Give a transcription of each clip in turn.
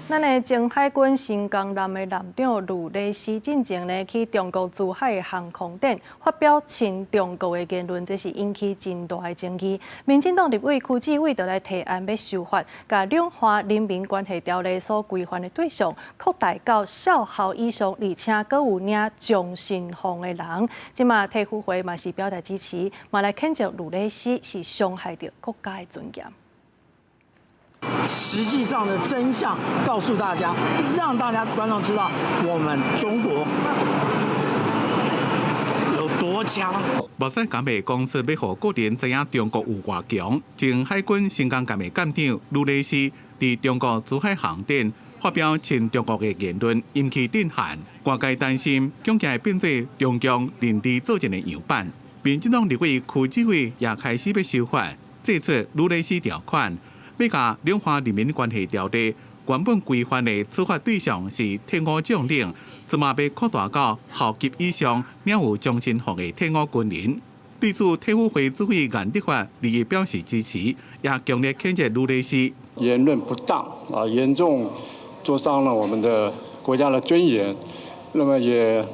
咱的前海軍新江艦的艦長呂禮詩進前呢去中國珠海航空展發表親中國的言論，這是引起真大的爭議。民進黨立委柯志偉就來提案欲修法，共兩岸人民關係條例所規範的對象擴大到少校以上，而且閣有領終身俸的人。這馬體輔會嘛是表達支持，嘛來譴責呂禮詩是傷害著國家的尊嚴。實際上的真相告訴大家，讓大家觀眾知道我們中國有多強。無使敢袂講出欲予國人知影中國有偌強。前海軍新江艦的艦長呂禮詩佇中國珠海航展發表親中國的言論，引起震撼。外界擔心，恐驚會變做中共認知作戰的樣板。民進黨立委柯志偉也開始欲修法，祭出呂禮詩條款。欲共兩岸人民關係條例原本規範的處罰對象是退伍將領，這馬欲擴大到校級以上領有終身俸的退伍軍人。對此，體輔會主委顏德發予以表示支持，也強烈譴責呂禮詩言論不當啊，嚴重挫傷了我們的國家的尊嚴，那麼也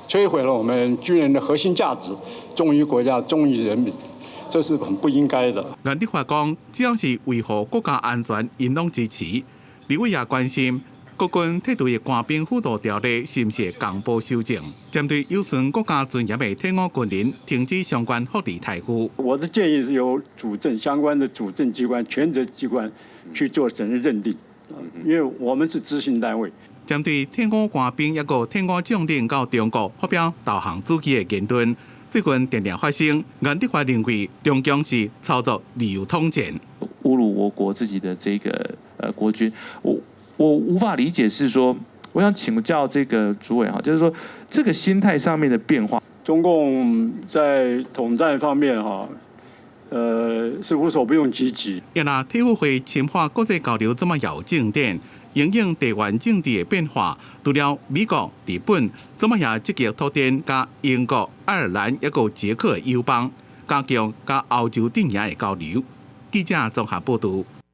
摧毀了我們軍人的核心價值，忠於國家，忠於人民。這是很不應該的。顏德發講，只要是維護國家安全，𪜶攏支持。立委也關心國軍退伍的官兵輔導條例是毋是會同步修正，針對有損國家尊嚴的退伍軍人，停止相關福利待遇。我的建議是由主政相關的主政機關、權責機關去做審慎認定，因為我們是執行單位。針對退伍官兵抑閣退伍將領到中國發表投降主義的言論，最近定定發生，顏德發認為中共是操作自由統戰，侮辱我國自己的這個國軍，我無法理解是說，我想請教這個主委哈，就是說這個心態上面的變化。中共在統戰方面哈，是無所不用其極。若體輔會深化國際交流，這馬有進展？因應地緣政治的變化，除了美國、日本，這馬也積極拓展佮英國、愛爾蘭抑閣捷克的友邦，加強佮歐洲陣營的交流。記者綜合報導。